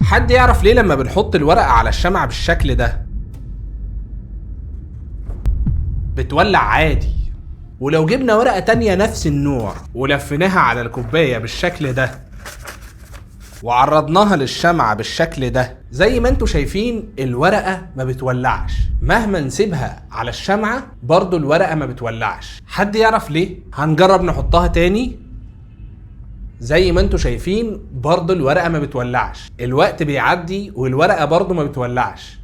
حد يعرف ليه لما بنحط الورقة على الشمعة بالشكل ده بتولع عادي، ولو جبنا ورقة تانية نفس النوع ولفيناها على الكوباية بالشكل ده وعرضناها للشمعة بالشكل ده، زي ما انتوا شايفين الورقة ما بتولعش، مهما نسيبها على الشمعة برضو الورقة ما بتولعش. حد يعرف ليه؟ هنجرب نحطها تاني. زي ما انتوا شايفين برضو الورقة ما بتولعش، الوقت بيعدي والورقة برضو ما بتولعش.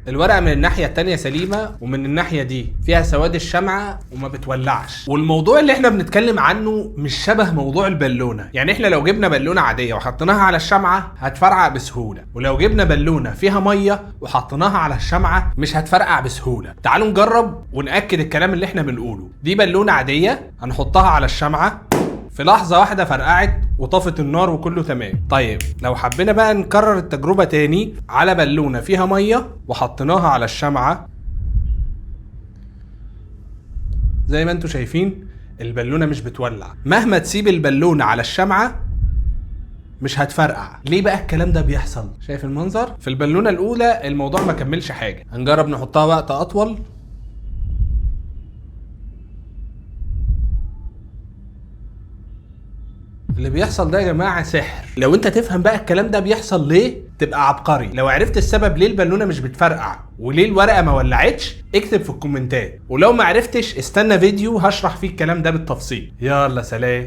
الورقة من الناحية التانية سليمة، ومن الناحية دي فيها سواد الشمعة وما بتولعش. والموضوع اللي احنا بنتكلم عنه مش شبه موضوع البالونة، يعني احنا لو جبنا بالونة عادية وحطيناها على الشمعة هتفرقع بسهولة، ولو جبنا بالونة فيها مية وحطيناها على الشمعة مش هتفرقع بسهولة. تعالوا نجرب ونأكد الكلام اللي احنا بنقوله. دي بالونة عادية هنحطها على الشمعة، في لحظة واحدة فرقعت وطفت النار وكله تمام. طيب لو حبينا بقى نكرر التجربة تاني على بالونة فيها مية وحطيناها على الشمعة، زي ما انتوا شايفين البالونة مش بتولع، مهما تسيب البالونة على الشمعة مش هتفرقع. ليه بقى الكلام ده بيحصل؟ شايف المنظر؟ في البالونة الأولى الموضوع ما كملش حاجة، هنجرب نحطها وقت أطول. اللي بيحصل ده يا جماعة سحر. لو انت تفهم بقى الكلام ده بيحصل ليه تبقى عبقري. لو عرفت السبب ليه البالونة مش بتفرقع وليه الورقة ما ولعتش اكتب في الكومنتات، ولو ما عرفتش استنى فيديو هشرح فيه الكلام ده بالتفصيل. يلا سلام.